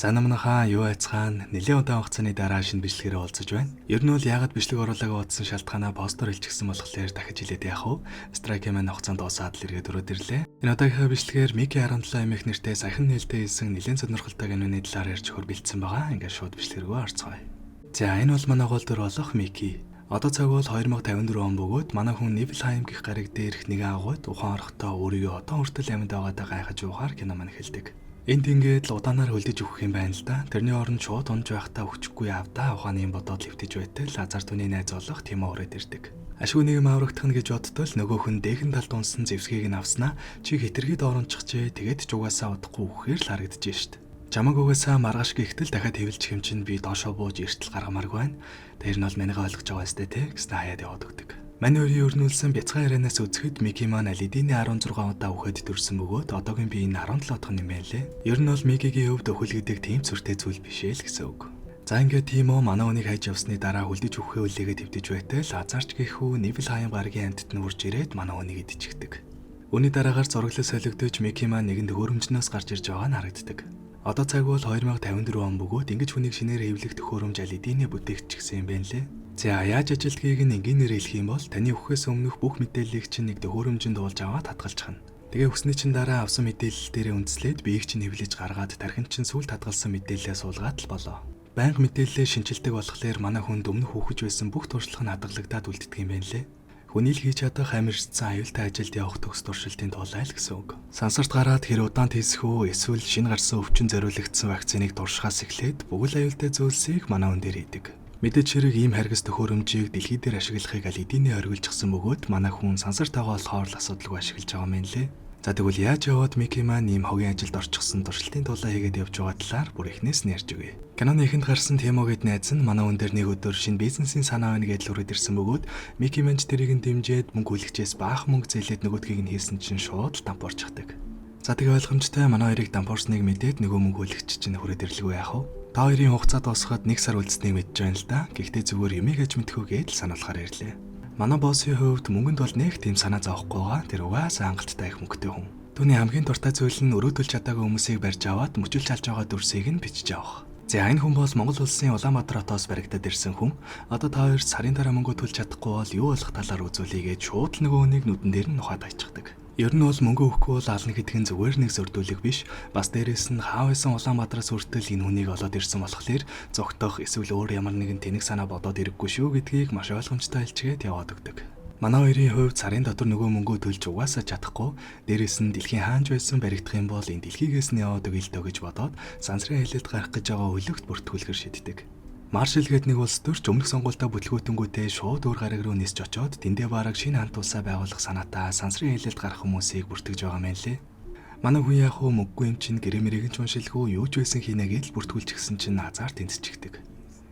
За, намнахаа юу айцгаан, нэлээд удаан хугацааны дараа шинэ бичлэгээр уулзаж байна. Ер нь бол яагаад бичлэг оруулаагүй удсан шалтгаанаа постоор хэлчихсэн болохоор дахиж хэлээд яах вэ? Strike маань хугацаанд дуусаад л эргээд өрөөд ирлээ. Энэ удаагийнхаа бичлэгээр Mickey 17 эмэх нэртэй саяхан нээлттэй хийсэн нэлээд сонирхолтой киноны талаар ярьж өгөхөөр бэлдсэн байгаа. Ингээд шууд бичлэг рүү орцгоё. За, энэ бол манай гол дүр болох Мики. Одоо цаг бол 2054 он бөгөөд манай хүн Niflheim гэх гариг дээрх нэгэн агуйд ухаан орохдоо өөрийгөө одоо хүртэл амьд байгаадаа гайхаж уухаар кино маань эхэлдэг. Энд ингээд л удаанаар хөлдөж өгөх юм байна л да. Тэрний оронд шууд унж байхдаа өгчихгүй явдаа ухааны юм бодоод хэвтэж байтал азар түүний найз болох Тимо хүрээд ирдэг. Ашгүй нэг юм аврагдах нь гэж бодтол нөгөөх нь дээхэн талд унсан зэвсгийг нь авснаа чи хэтэрхий доор унчихжээ, тэгээд ч угаасаа удахгүй үхэхээр л харагдаж шít. Чамаг угаасаа маргааш гихтэл дахиад хэвлчих юм чинь би доошоо бууж эртэл гаргамааргүй байна. Тэр нь бол манайгаа ойлгож байгаа сте те гэснэ хаяад яваад өгдөг. Манай өөрийн өрнүүлсэн бяцхан ярианаас үзэхэд Мики маань аль хэдийн 16 удаа үхэд төрсэн бөгөөд одоогийн би энэ 17 дахь юм байна лээ. Ер нь бол Микигийн хувьд өхөл гэдэг тийм сүртэй зүйл биш ээ л гэсэн үг. За, ингээд тийм үү, манай хүнийг хайж явсны дараа хүлдэж өгөхөө үлээгээд хэвтэж байтал азарч гэхүү Niflheim гарагийн амьтад нь үрж ирээд манай хүнийг идчихдэг. Үүний дараагаар зураглал солигдож Мики маань нэгэн төхөөрөмжнөөс гарч ирж байгаа нь харагддаг. Одоо цаг бол 2054 он бөгөөд ингэж хүнийг шинээр хэвлэх төхөөрөмж аль хэдийнэ бүтээгдчихсэн юм байна лээ. За, яаж ажилтгийг нь энгийнээр хэлэх юм бол таны үхэхээс өмнөх бүх мэдээллийг чинь нэг төхөөрөмжинд дуулж аваад хадгалчихна. Тэгээ үхсний чинь дараа авсан мэдээлэл дээрээ үндэслээд биеийг чинь хэвлэж гаргаад тархинд чинь сүүлд хадгалсан мэдээлэлээ суулгаад л болоо. Байнга мэдээллээ шинэчилдэг болохоор манай хүнд өмнөх үхэж байсан бүх туршлага нь хадгалагдаад үлддэг юм байна лээ. Хүний л хийж чадах амьарсан аюултай ажилд явах төгс туршилтын тулайл гэсэн үг. Сансарт гараад хэр удаан тийсэх үү, эсвэл шинэ гарсан өвчин зориулагдсан вакциныг туршихаас эхлээд бүгэл аюултай зүйлсийг манай хүн дээр хийдэг. Мэдээж хэрэг ийм харгас төхөөрөмжийг дэлхий дээр ашиглахыг аль хэдийнэ оргилжчихсан бөгөөд манай хүн сансар тагаа болохоор л асуудалгүй ашиглаж байгаа юм лээ. За, тэгвэл яаж яваад Мики маань ийм хогийн ажилд орчихсон, туршилтын тулаа хийгээд явж байгаа талаар бүр эхнээс нь ярьж өгье. Киноны эхэнд гарсан Тимо гэд найз нь манай хүн дээр нэг өдөр шинэ бизнесийн санаа байна гэдэл хүрээд ирсэн бөгөөд Мики маань ч тэрийг нь дэмжиж, мөнгө хүлэгчээс баах мөнгө зээлээд нөгөөдгийг нь хийсэн чинь шууд л дампуурчихдаг. За, тэгээ ойлгомжтой, манай хоёрыг дампуурсныг мэдээд нөгөө мөнгө хүлэгч чинь хүрээд ирлгүй яах вэ? Та хоёрын хугацаа дуусахад нэг сар үлдсэнийг мэдэж байна л да. Гэхдээ зүгээр юмыг аж мэдхүү гээд л сануулахаар ирлээ. Манай боссын хувьд мөнгөнд бол нэг тийм санаа зовхгүй байгаа. Тэр угаасаа хангалттай их мөнгөтэй хүн. Түүний хамгийн дуртай зүйл нь өрөөдөлж чадаагүй хүмүүсийг барьж аваад мөчөлж алж байгаа дүрсийг нь бичиж авах. За, энэ хүн бол Монгол улсын Улаанбаатар хотоос баригдаад ирсэн хүн. Одоо та хоёр сарын дараа мөнгө төлж чадахгүй бол юу болох талаар үзүүлье гэж шууд л нөгөө хүнийг нүдэн дээр нь нухаад хайчихдаг. Ер нь бол мөнгө өгөхгүй бол аална гэдэг нь зүгээр нэг зөрдүүлэг биш. Бас дээрэс нь хаа байсан Улаанбаатараас хүртэл энэ хүнийг олоод ирсэн болохоор зогтох эсвэл өөр ямар нэгэн тэнэг санаа бодоод ирэхгүй шүү гэдгийг маш ойлгомжтой хэлчихэд яваад өгдөг. Манай хоёрын хувьд сарын дотор нөгөө мөнгөө төлж угаасаа чадахгүй, дээрэс нь дэлхийн хаанч байсан баригдах юм бол энэ дэлхийгээс нь яваад өгье л дөө гэж бодоод сансрын аялалд гарах гэж байгаа өлөгт бүртгүүлэхэр шийддэг. Маршал гээд нэг улс төрч өмнөх сонгуультай бүтлгүүтэнгүүтээ шууд өөр гариг руу нисэж очоод тэндээ бараг шинэ хант улсаа байгуулах санаатай сансрын аялалд гарах хүмүүсийг бүртгэж байгаа юм лээ. Манай хүн яах вэ, мөнгөгүй юм чинь гэрээ мэрийг нь ч уншилгүй, юу ч байсан хийнэ гэж бүртгүүлчихсэн чинь азар тэнцчихдэг.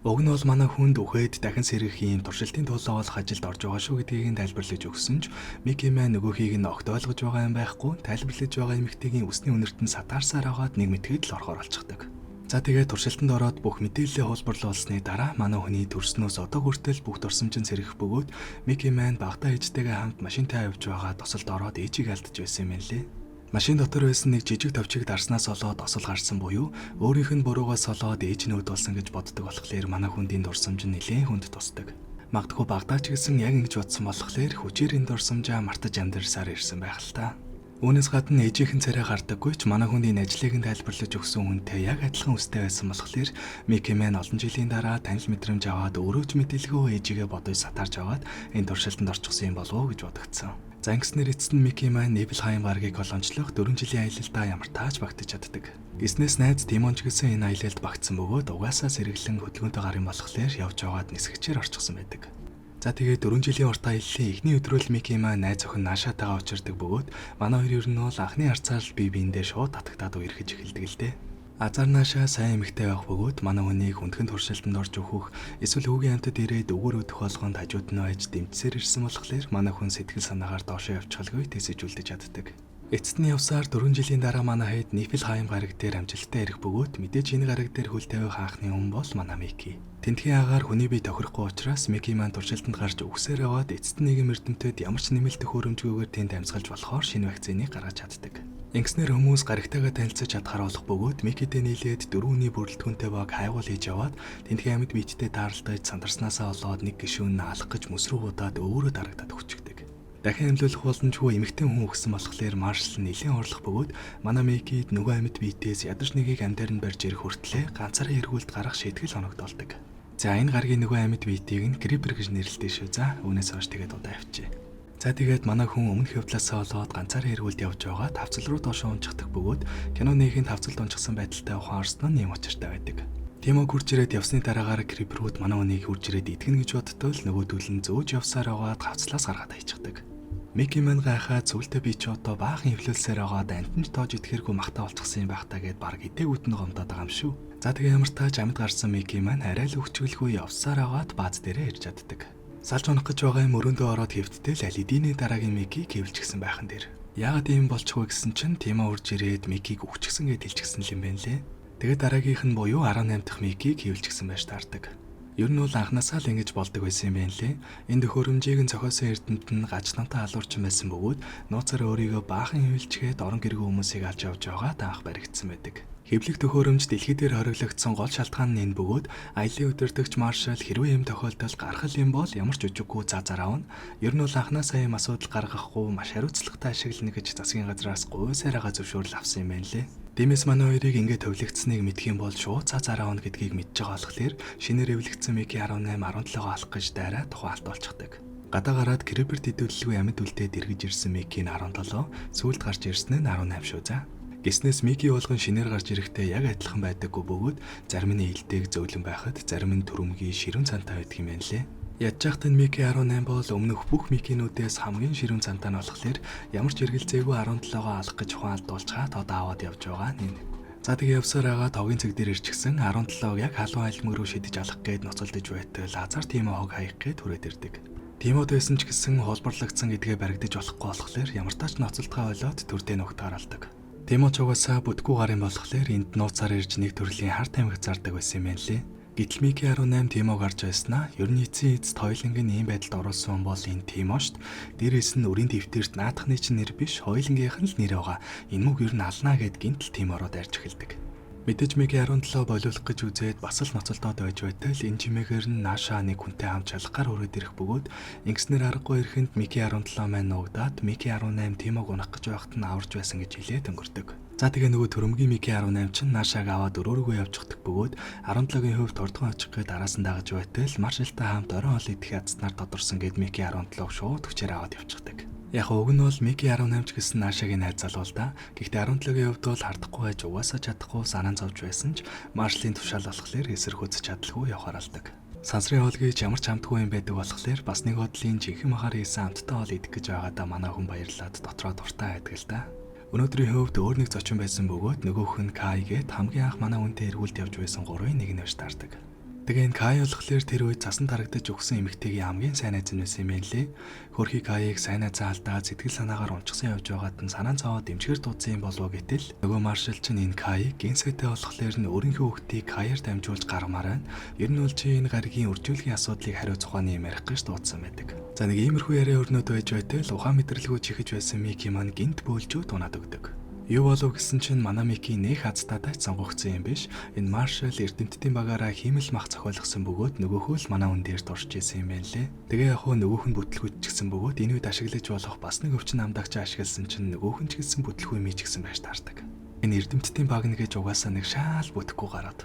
Уг нь бол манай хүнд үхээд дахин сэргэх юм туршилтын тулаа болох ажилд орж байгаа шүү гэдгийг нь тайлбарлаж өгсөн ч Мики маань нөгөөхийг нь огт ойлгож байгаа юм байхгүй, тайлбарлаж байгаа эмэгтэйгийн үсний үнэрт нь сатаарсаар агаад нэг мэдгээд л орохоор болчихдог. За, тэгээд туршилтанд ороод бүх мэдээллээ хуулбарлуулсны дараа манай хүний төрснөөс одоо хүртэл бүх дурсамж нь сэргэх бөгөөд Мики маань багадаа ээжтэйгээ хамт машинтай явж байгаа тосолд ороод ээжийг алдаж байсан юм лээ. Машин дотор байсан нэг жижиг товчийг дарснаас болоод осол гарсан буюу өөрийнх нь буруугаас болоод ээж нь өөд болсон гэж боддог болохоор манай хүндийн дурсамж нь нэлээн хүнд тусдаг. Магадгүй багадаа ч гэсэн яг ингэж бодсон болохоор хүчээр энэ дурсамжаа мартаж амьдарсаар ирсэн байх л та. Үүнээс гадна ээжийнх нь царай гардаггүй ч манай хүнд энэ ажлыг нь тайлбарлаж өгсөн хүнтэй яг адилхан үстэй байсан болохоор Мики маань олон жилийн дараа танил мэдрэмж аваад өөрөө ч мэдээлгүй ээжигээ бодож сатарж аваад энэ туршилтанд орчихсон юм болов уу гэж бодогдсон. За, ингэснээр эцэст нь Мики маань Niflheim гарагийг колончлох 4 жилийн аялалдаа ямар тааж багтаж чаддаг. Гиснээс найз Тимон ч гэсэн энэ аялалд багтсан бөгөөд угаасаа сэргэлэн хөдөлгөөнтэй гар юм болохоор явж байгаад нисгчээр орчихсон байдаг. За, тэгээд 4 жилийн урт аяллаа эхний өдрөөл Мики маань найз охин Нашаатайгаа учирдаг бөгөөд манай хоёр ер нь бол анхны харцаар л бие биендээ шууд татагтаад үерхэж эхэлдэг л дээ. Азар Наша сайн эмэгтэй байх бөгөөд манай хүнийг хүндхэн туршилтанд орж өгөх эсвэл хүүгийн амьтад ирээд өгөр өдөх болгонд хажууд нь байж дэмжсээр ирсэн болохоор манай хүн сэтгэл санаагаар доошоо явчихалгүй тэсэж үлдэж чаддаг. Эцэст нь явсаар 4 жилийн дараа манай хэд Niflheim гараг дээр амжилттай ирэх бөгөөд мэдээж энэ гараг дээр хөл тавих анхны хүн бол манай Мики. Тентхийн агаар хүний бие тохирохгүй учраас Мики маань туршилтанд гарч үгсээр яваад эцэст нь нэгэн эрдэмтэд ямар ч нэмэлт төхөөрөмжгүйгээр тэнд амьсгалж болохоор шинэ вакциныг гаргаж чаддаг. Ингэснээр хүмүүс гаригтайгаа танилцаж чадхаар болох бөгөөд Микитэй нийлээд дөрвөний бүрэлдэхүүнтэй баг хайгуул хийж яваад тентхийн амьд биеттэй тааралдаж сандарснаасаа болоод нэг гишүүн нь алах гэж мөс рүү будаад өөрөө дарагдаад өгчихдөг. Дахин амьлуулах боломжгүй эмэгтэй хүн өгсөн болохоор Маршал нэлээн орлох бөгөөд манай Микид нөгөө амьд биетээс ядаж нэгийг амьдаар нь барьж ирэх хүртлээр ганцаараа эргүүлд гарах шийтгэл оногдоолдог. За энэ гаргийн нөгөө амьд биетийг нь Крипер гэж нэрлэдэг шүү. За үүнээс хойш тэгээд удаа явчих. За тэгээд манай хүн өмнөх явдлаасаа болоод ганцаараа эргүүлд явж байгаа тавцал руу доошоо унчихдаг бөгөөд кино нэгийн тавцалд унчихсан байдалтай ухаан орсон нь юм учиртай байдаг. Тимо хурж ирээд явсны дараагаар Криперүүд манай хүнийг хурж ирээд итгэнэ гэж бодтол нөгөөдөл нь зөөж явсаар байгаад хавцлаас гаргаад хайчихдаг. Мики маань гайхаад сүултээ би ч одоо баахан эвлүүлсээр байгаад амтнд тоож идэхэргүй махтаа болчихсон юм байх та гэд баг идээгүүт нь гомдоод байгаа юм шүү. За тэгээ ямар тааж амьд гарсан Мики маань арай л өвчгөлгүй явсаар байгаад бааз дээрээ ирж чаддаг. Салж унах гэж байгаа юм өрөөндөө ороод хэвттэл аль эдийн дараагийн Микийг хэвлчихсэн байхан дээр. Яагаад ийм болчихгүй гэсэн чинь Тимо урж ирээд Микийг өгчихсэн гэж хэлчихсэн юм байна лээ. Тэгээд дараагийнх нь буюу 18 дахь Микийг хэвлчихсэн байж таардаг. Ер нь бол анханасаа л ингэж болдог байсан юм байна лээ. Энэ төхөөрөмжийг нь зохиосон эрдэмтэн нь гажнантаа алуурчин байсан бөгөөд нууцаар өөрийгөө баахан хэвлчгээд орон гэргүй хүмүүсийг алж явж байгаа таах баригдсан байдаг. Хэвлэх төхөөрөмж дэлхий дээр хориглогдсон гол шалтгаан нь энэ бөгөөд аялын удирдагч Маршал хэрвээ юм тохиолдол гарах юм бол ямар ч үжиггүй заа зараа авна. Ер нь бол анханасаа ийм асуудал гаргахгүй маш хариуцлагатай ашиглана гэж засгийн газраас гуйсаар байгаа зөвшөөрөл авсан юм байна лээ. Димээс манай хоёрыг ингэ товлогдсныг мэдэх юм бол шууд цаа зараа авна гэдгийг мэдж байгаа болохоор шинээр эвлэгдсэн Мики 18 17-го алах гэж дайраа тухайн алт болчихдаг. Гадаа гараад Криперт хэдүүлэлгүй амьд үлдээд эргэж ирсэн Микийн 17, сүүлд гарч ирсэн нь 18 шүү за. Гиснээс Мики болгон шинээр гарч ирэхдээ яг адилхан байдаггүй бөгөөд зарим нь илдээг зөөлөн байхад зарим нь төрөмгий ширүүн цантай байдаг юм байна лээ. Ядж байхад нь Мики 18 бол өмнөх бүх Микинүүдээс хамгийн ширүүн цантай нь болохоор ямар ч эргэлзээгүй 17-го алах гэж ухаан алдуулчхаад одоо аваад явж байгаа нэ. За тэгээ явсаар байгаа тогийн цэг дээр ирчихсэн 17-г яг халуун альмаг руу шидэж алах гээд ноцолдож байтал азар Тимо хог хаях гээд хүрээд ирдэг. Тимод байсан ч гэсэн хулбарлагдсан гэдгээ баригдаж болохгүй болохоор ямар тач ноцолдгоо ойлоод төрдөө нухтаар алдаг. Тимо ч угаасаа бүтгүү гарын болохоор энд нууцаар ирж нэг төрлийн хар тамхи зардаг байсан юм байна лээ. Гэтэл Мики 18 Тимог гарч байснаа ер нь эцсийн эцэст хоёуланг нь ийм байдалд оруулсан бол энэ Тимо шт. Дээрээс нь өрийн дэвтэрт наадахны чинь нэр биш хоёулангийнх нь л нэр байгаа. Энэ мөг ер нь алнаа гэд гинтл Тим ороод арж эхэлдэг. Мэдээж Мики 17 болиулах гэж үзээд бас л ноцолдоод байж байтал энэ чимээгээр нь наашаа нэг хүнтэй хамт шалгаар хүрээд ирэх бөгөөд ингэснээр аргагүй ирэхэнд Мики 17 маань нуугдаад Мики 18 Тимог унах гэж байхад нь аварч байсан гэж хэлээд өнгөрдөг. За тэгээ нөгөө төрөмгийн Мики 18 чинь наашааг аваад өрөөргөө явчихдаг бөгөөд 17-гийн хувьд хурдхан очих гээд араас нь дагаж байтал Маршалтай хамт оройн хоол идэх ядснаар тодорсон гэд Мики 17-г шууд хүчээр аваад явчихдаг. Яг уг нь бол Мики 18 ч гэсэн наашаагийн найз залуу л да. Гэхдээ 17-гийн хувьд бол хардахгүй байж угаасаа чадахгүй санаан зовж байсан ч Маршалын тушаал болохоор эсэргүүцэж чадалгүй явахаар алдаг. Сансрын хоол гэж ямар ч амтгүй юм байдаг болохоор бас нэг бодлын жинхэнэ махаар хийсэн амттай хоол идэх гэж байгаадаа манай хүн баярлаад дотроо дуртай байдаг л да. Өнөөдрийн хувьд өөр нэг зочин байсан бөгөөд нөгөөх нь Кай гээд хамгийн анх манай хүнтэй эргүүлд явж байсан гурвын нэг нь байж таардаг. Тэгээ энэ Кай болохоор тэр үед цасан дарагдаж өгсөн эмэгтэйгийн хамгийн сайн найз нь байсан юм байна лээ. Хөрхи Кайыг сайн найзаа алдаад сэтгэл санаагаар унчсан явж байгаад нь санаан цаваа дэмжгээр дуудсан юм болов гэтэл нөгөө Маршал чинь энэ Кайыг гинсэтэй болохоор нь өөрийнхөө хүүхдийг Каяар дамжуулж гаргамаар байна. Ер нь бол чи энэ гаригийн үржүүлгийн асуудлыг хариуцах ухааны юм ярих гэж дуудсан байдаг. За нэг иймэрхүү яриа өрнөд байж байтал ухаан мэдрэлгүй чихэж байсан Мики маань гинт бөөлжөө тунаад өгдөг. Юу болов гэсэн чинь манай Мики нэх азтаатай ч сонгогдсон юм биш. Энэ Маршал эрдэмтдийн багаараа хиймэл мах зохиолгосон бөгөөд нөгөөхөө л манай хүн дээр дуршиж исэн юм байна лээ. Тэгээ яг хөө нөгөөх нь бүтлгүүт ч гэсэн бөгөөд энэ үед ашиглаж болох бас нэг өвчин намдагч ашигласан чинь нөгөөх нь ч гэсэн бүтлгүй мий ч гэсэн байж таардаг. Энэ эрдэмтдийн баг нэг гэж угаасаа нэг шаал бүтэхгүй гараад.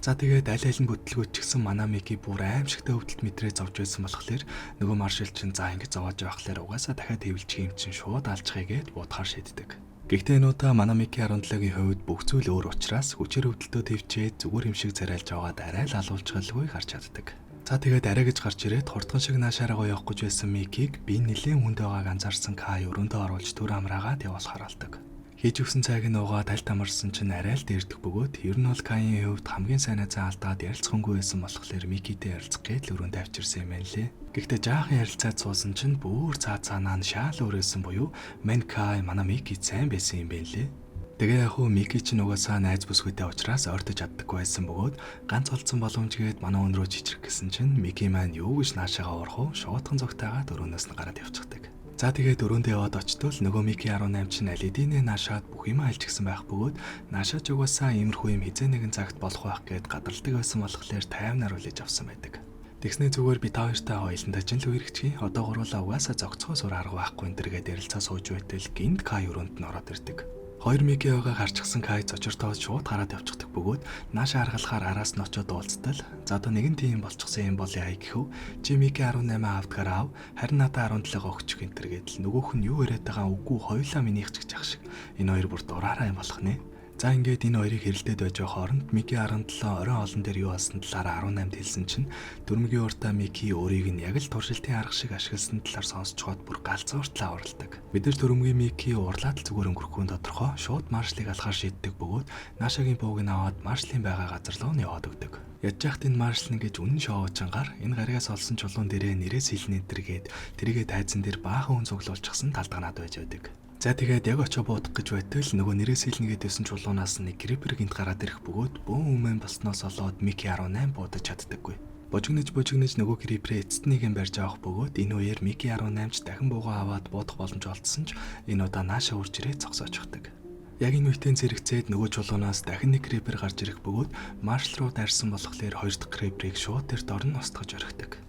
За тэгээд аль аль нь бүтлгүүт ч гэсэн манай Мики бүр аимшигтай өвдөлт мэдрээ зовж байсан болохоор нөгөө Маршал чинь за ингэж зовоож байхлаар угаасаа дахиад хэвлчих юм чинь шууд алжихыг гээд будахаар шийддэг. Гэхдээ энэ удаа манай Мики 17-гийн хувьд бүх зүйл өөр учраас хүчээр өвдөлтөө төвчээд зүгээр юм шиг царайлж байгаад арай л алуулчихалгүй гарч чаддаг. За тэгээд арай гэж гарч ирээд хурдхан шиг наашаараа явах гэж байсан Микийг би нэлээд хүнд байгааг анзаарсан Кай өрөөндөө оруулж түр амраагаад явуулахаар алдаг. Хийж өгсөн цайг нь уугаад тальт амарсан чинь арай л дээрдэх бөгөөд ер нь бол Каийн хувьд хамгийн сайн найзаа алдаад ярилцхангүй байсан болохоор Микитэй ярилцах гээд л өрөөндөө авчирсан юм байна лээ. Гэхдээ жаахан ярилцаад суусан чинь бүр цаа цаанаа нь шаал өөрөөсөн буюу Мэн Кай манай Мики сайн байсан юм байна лээ. Тэгээ яг хуу Мики чинь угаасаа найз бүсгүйтэй учраас ойртож чаддаггүй байсан бөгөөд ганц олдсон боломж гээд манай хүн рүү чичрэх гэсэн чинь Мики маань юу гэж наашаага уурах уу шуутхан зогтайгаад өрөөнөөс нь гараад явчихдаг. За, тэгээд өрөөндөө яваад очтол нөгөө Мики 18 чинь аль хэдийнэ наашаад бүх юм альжигсан байх бөгөөд наашаач угаасаа иймэрхүү юм хизээ нэгэн цагт болох байх гээд гадралдаг байсан болохоор таймнаар хүлээж авсан байдаг. Тэгсний зүгээр би та хоёртай хоёуландаа чинь л үерхчихье. Одоо гуруулаа угаасаа зогцохоос өөр арга байхгүй энэ тэргээд ярилцаа сууж байтал гинт Кай өрөөнд нь ороод ирдэг. Хоёр Мики байгааг харчихсан Кай цочиртоод шууд гараад явчихдаг бөгөөд нааша харгалахаар араас нь очиод уулзтал, за, одоо нэгэн тийм болчихсон юм бол яа гэхв, чи Мики 18 аавдгаар аав, харин надаа 17-г өгчих энэ төр гэдэл нөгөөх нь юу яриад байгаа үгүй, хоёулаа минийх ч гэж ах шиг энэ хоёр бүр дураараа юм болох нэ. За, ингээд энэ хоёрыг хэрэлдээд байж байгаа хооронд Мики 17 оройн олон дээр юу болсон талаар 18-д хэлсэн чинь дөрмөгийн уртаа Мики өөрийг нь яг л туршилтын арга шиг ашигласан талаар сонсцоход бүр галзууртлаа уралдаг. Мэдээж дөрмөгийн Мики уурлаад л зүгээр өнгөрөхгүй нь тодорхой, шууд Маршлыг алахаар шийддэг бөгөөд Нашагийн бууг нь аваад Маршлын байгаа газар руу нь яваад өгдөг. Ядж яхад энэ Маршал гэж үнэн шоуучангаар энэ гаригаас олсон чулуун дээрээ нэрээс хилнэ энтергээд тэрийгэ тайзан дээр баахан хүн цуглуулчихсан талдганаад байж байдаг. За, тэгээд яг очоо буудах гэж байтал нөгөө нэрээс хилнэ гэдээсэн чулуунаас нэг creeper гинт гараад ирэх бөгөөд бөөн өмнө болсноос болоод Мики 18 буудаж чаддаггүй. Божигнож божигнож нөгөө creeper ээ эцэст нэг юм барьж авах бөгөөд энэ үеэр Мики 18 ч дахин буугаа аваад буудах боломж олдсон ч энэ удаа нааша үрж ирээд зогсоочхдаг. Яг энэ үеийн зэрэгцээд нөгөө чулуунаас дахин нэг creeper гарч ирэх бөгөөд Маршал руу дайрсан болохоор хоёр дахь creeper ийг шууд тэр дор нь устгаж орхидог.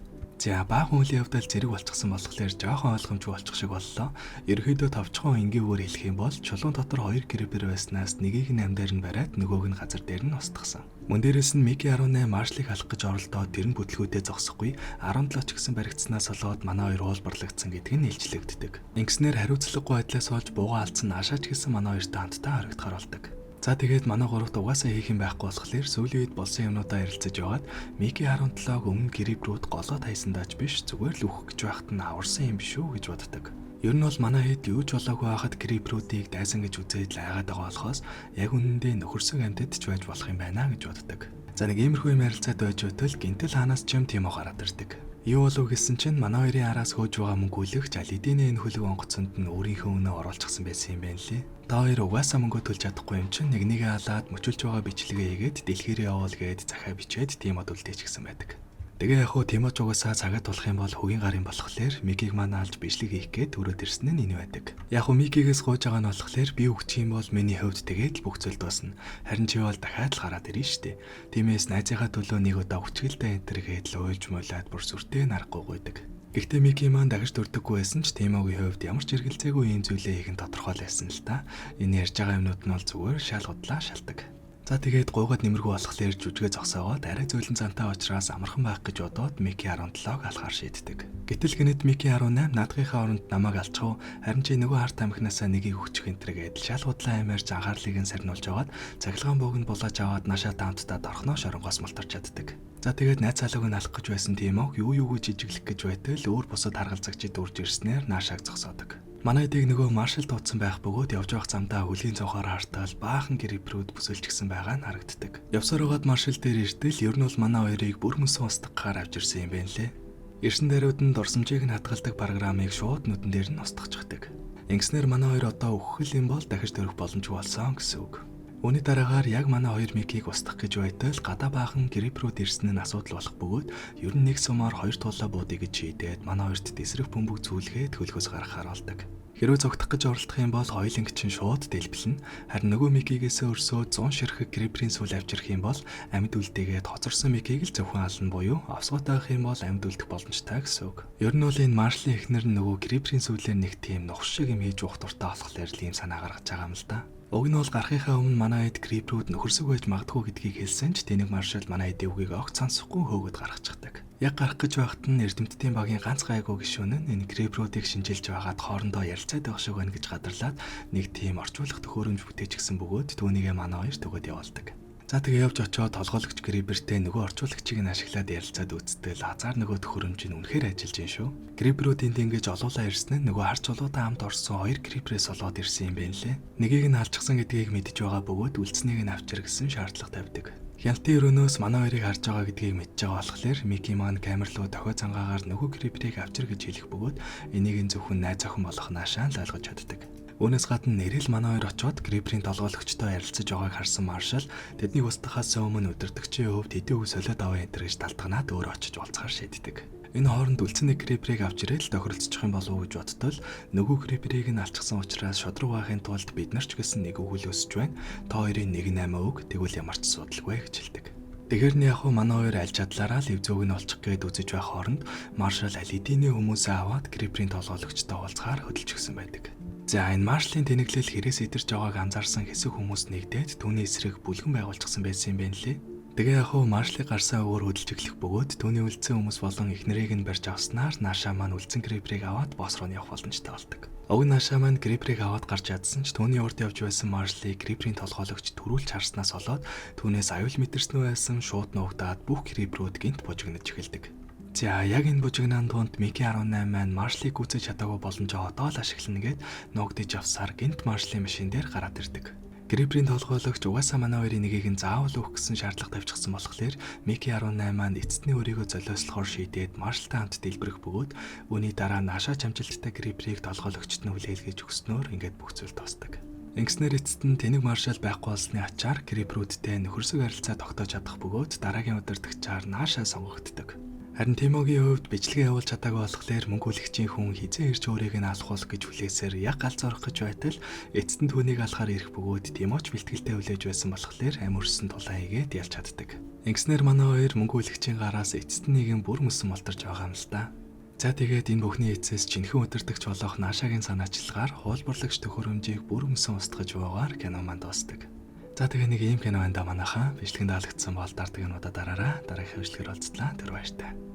За, баахан үйл явдал зэрэг болчихсон болохоор жоохон ойлгомжгүй болчих шиг боллоо. Ерөнхийдөө товчхон энгийгээр хэлэх юм бол чулуун дотор хоёр creeper байснаас нэгийг нь амь дээр нь бариад нөгөөг нь газар дээр нь устгасан. Мөн дээрэс нь Мики 18 Маршлыг алах гэж оролдоод тэр нь бүтлгүүдээ зогсохгүй 17 ч гэсэн баригдсанаас болоод манай хоёр уулбарлагдсан гэдг нь илчлэгддэг. Ингэснээр хариуцлагагүй байдлаас болж буугаа алдсан наашаач гэсэн манай хоёртой хамтдаа хоригдохоор болдог. За, тэгээд манай гуравт угаасаа хийх юм байхгүй болохоор сүүлийн үед болсон юмнуудаа ярилцаж байгаад Мики 17-г өмнө creeper үүд голоод хайсандаач биш, зүгээр л үхэх гэж байхад нь аварсан юм биш үү гэж боддог. Ер нь бол манай хэд юу ч болоогүй байхад creeper үүдийг дайсан гэж үзээд л айгаад байгаа болохоос яг үнэндээ нөхөрсөг амьтад ч байж болох юм байна гэж боддог. За, нэг иймэрхүү юм ярилцаад байж байтал гинтэл хаанаас ч юм Тимо гараад ирдэг. Юу болов гэсэн чинь манай хоёрын араас хөөж байгаа мөнгө үлэгч аль хэдийн энэ хөлөг онгоцонд нь өөрийнхөө үнэ оруулчихсан байсан юм байна лээ. Та хоёр угаасаа мөнгө төлж чадахгүй юм чинь нэг нэгэ алаад мөчөлж байгаа бичлэгээ хийгээд дэлхийрээ явуул гээд захиа бичээд Тимод үлдээчихсэн байдаг. Тэгээ яг хуу Тимоч угаасаа цагаа тулах юм бол хөгийн гарын болохоор Микийг манай алж бичлэг хийх гээд төрөөд ирсэн нь энэ байдаг. Яг хуу Микигээс гуйж байгаа нь болохоор би өгчих юм бол миний хувьд тэгээд л бүх зүйл дуусна. Харин чи бол дахиад л гараад ирнэ штэ. Тиймээс найзынхаа төлөө нэг удаа хүчгэлтэй энтер гээд л уйлж муйлаад бүр сүртэй нарахгүй гуйдаг. Гэхдээ Мики маань дахиж төрдөггүй байсан ч Тимогийн хувьд ямар ч эргэлзээгүй ийм зүйлээ хийх нь тодорхой л байсан л та. Энэ ярьж байгаа юмнууд нь бол зүгээр шал худлаа шалдаг. За, тэгээд гуйгаад нэмэргүй болохоор жүжигээ зогсоогоод арай зөөлөн зантай учраас амархан байх гэж бодоод Мики 17-г алахаар шийддэг. Гэтэл гинэт Мики 18 наадгийнхаа оронд намайг алчих уу, харин чи нөгөө харт тамхинаасаа нэгийг өгчих энтергээд шал худлаа юмар анхаарлыг нь сарниулж аваад цахилгаан бууг нь булааж аваад наашаа хамтдаа дорхноо шоронгоос мултарч чаддаг. За, тэгээд найз залууг нь алах гэж байсан Тимог юу юугүй жижиглэх гэж байтал өөр бусад харгалзагчид үрж ирснээр наашааг зогсоодог. Манай дэг нөгөө маршал дуудсан байх бөгөөд явж явах замдаа хөлийн цонхоор хартаал баахан creeper үүд бүсэлжгсэн байгаа нь харагддаг. Явсаар байгаад маршал дээр иртэл ер нь бол манай хоёрыг бүр мөсөн устгахаар авчирсан юм байна лээ. Ирсэн даруйд нь дурсамжийг нь хадгалдаг програмыг шууд нүдэн дээр нь устгахдаг. Ингэснээр манай хоёр одоо үхэх юм бол дахиж төрөх боломжгүй болсон гэсэн үг. Үүний дараагаар яг манай хоёр Микийг устгах гэж байтал гадаа баахан creeper үүд ирсэн нь асуудал болох бөгөөд ер нь нэг сумаар хоёр туулаа буудъя гэж шийдээд манай хоёрт тэсрэх бөмбөг зүүлгээд хөлгөөс гаргахаар болдог. Хэрвээ зугтах гэж оролдох юм бол хоёуланг чинь шууд дэлбэлнэ. Харин нөгөө Микигээсээ өрсөө 100 ширхэг creeper ийн сүл авчирх юм бол амьд үлдээгээд хоцорсон Микийг л зөвхөн ална буюу овсгоотой байх юм бол амьд үлдэх боломжтой гэсэн үг. Ер нь бол энэ Маршлийн эхнэр нь нөгөө creeper ийн сүлээр нэг тийм нухш шиг юм хийж уух дуртай болохоор л ийм санаа гаргаж байгаа юм л да. Уг нь бол гарахынхаа өмнө манай хэд creeper үүд нөхөрсөг байж магадгүй гэдгийг хэлсэн ч тэнэг маршал манай эдийн үгийг огт сонсохгүй хөөгд гаргачихдаг. Яг гарах гэж байхад нь эрдэмтдийн багийн ганц гайгүй гишүүн нь энэ creeper үүдийг шинжилж байгаад хоорондоо ярилцаад байх шиг байна гэж гадарлаад нэг тийм орчуулах төхөөрөмж бүтээчихсэн бөгөөд түүнийгээ манай хоёр төгөөд явуулдаг. За, тэгээ явж очиод толгойлогч creeper тэй нөгөө орчуулагчийг нь ашиглаад ярилцаад үзтэл азар нөгөө төхөөрөмж нь үнэхээр ажиллаж гин шүү. Creeper үүд энд ингэж олуулаа ирсэн нь нөгөө хар чулуудаа хамт орсон хоёр creeper ээс олоод ирсэн юм байна лээ. Нэгийг нь алчихсан гэдгийг мэдэж байгаа бөгөөд үлдсэнийг нь авчир гэсэн шаардлага тавьдаг. Хяналтын өрөөнөөс манай хоёрыг харж байгаа гэдгийг мэдж байгаа болохоор Мики маань камер руу дохио цангаагаар нөгөө creeper ийг авчир гэж хэлэх бөгөөд энийг нь зөвхөн найз охин болох наашаа л ойлгож чаддаг. Үүнээс гадна нэрэл манай хоёр очиод creeper ийн толгойлогчтой ярилцаж байгааг харсан маршал тэднийг устгахаас өмнө удирдагчийн хувьд хэдийн үг солиод аваа энэ гэж талтганаад өөр очиж уулзахаар шийддэг. Энэ хооронд үлдсэн нэг Creeper-ыг авч ирээд л тохиролцчих юм болов уу гэж бодтол нөгөө Creeper-ыг нь алчихсан учраас шударга байхын тулд бид нар ч гэсэн нэг үгэл өсөж байна. Та хоёрын нэг 8 өг, тэгвэл ямар ч асуудалгүй гэж хэлдэг. Тэгэхээр нь яг хуу манай хоёр аль чадлаараа л эв зөөг нь олчих гээд үзэж байх хооронд Маршал аль хэдийний хүмүүсээ аваад Creeper-ийн толгойлогчтой уулзахаар хөдөлж гисэн байдаг. За, энэ Маршалын тэнэглэл хэрээс идэрч байгааг анзаарсан хэсэг хүмүүс нэгдээд түүний эсрэг бүлгэн байгуулчихсан байсан юм байна лээ. Тэгээ яг хуу Маршалыг гарсан өвөр хөдөлж эхлэх бөгөөд түүний үлдсэн хүмүүс болон эхнэрийг нь барьж авснаар Наша маань үлдсэн Creeper-ыг аваад boss руу нь явах боломжтой болдог. Уг нь Наша маань Creeper-ыг аваад гарч чадсан ч түүний урд явж байсан Маршалыг Creeper-ийн толгойлогч түрүүлж харснаас болоод түүнээс аюул мэдэрсэн үү байсан, шууд нуугдаад бүх Creeper-үүд гэнэт бужигнаж эхэлдэг. За, яг энэ бужигнаан тунд Мики 18 маань Маршалыг гүйцэж чадаагүй боломжоо одоо л ашиглана гээд нуугдаж явсаар гэнэт Маршалын машин дээр гараад ирдэг. Creeper-ийн толгойлогч угаасаа манай хоёрын нэгийг нь заавал өгөх гэсэн шаардлага тавьчихсан болохоор Мики 18 маань эцэст нь өөрийгөө золиослохоор шийдээд Маршалтай хамт дэлбэрэх бөгөөд үүний дараа Наша чамжилттай Creeper-ийг толгойлогчд нь хүлээлгэж өгснөөр ингээд бүх зүйл дуусдаг. Ингэснээр эцэст нь тэнэг Маршал байхгүй болсны ачаар Creeper-үүдтэй нөхөрсөг харилцаа тогтоож чадах бөгөөд дараагийн удирдагчаар Наша сонгогддог. Харин Тимогийн хувьд бичлэгээ явуулж чадаагүй болохоор мөнгө хүлэгчийн хүн хэзээ ирж өөрийг нь алах бол гэж хүлээсээр яг галзуурах гэж байтал эцэст нь түүнийг алахаар ирэх бөгөөд Тимоч бэлтгэлтэй хүлээж байсан болохоор амь өрсөн тулаан хийгээд ялж чаддаг. Ингэснээр манай хоёр мөнгө хүлэгчийн гараас эцэст нь нэгэн бүр мөсөн болторж байгаа юм л да. За, тэгээд энэ бүхний эцэс жинхэнэ удирдагч болох Нашагийн санаачилгаар хуулбарлагч төхөөрөмжийг бүр мөсөн устгаж байгаагаар кино маань дуусдаг. За, тэгээ нэг ийм кино байна да манайхаа. Бичлэгэнд таалагдсан бол дардаг юмудаа дараараа. Дараагийн бичлэгээр уулзлаа. Тэр баяртай.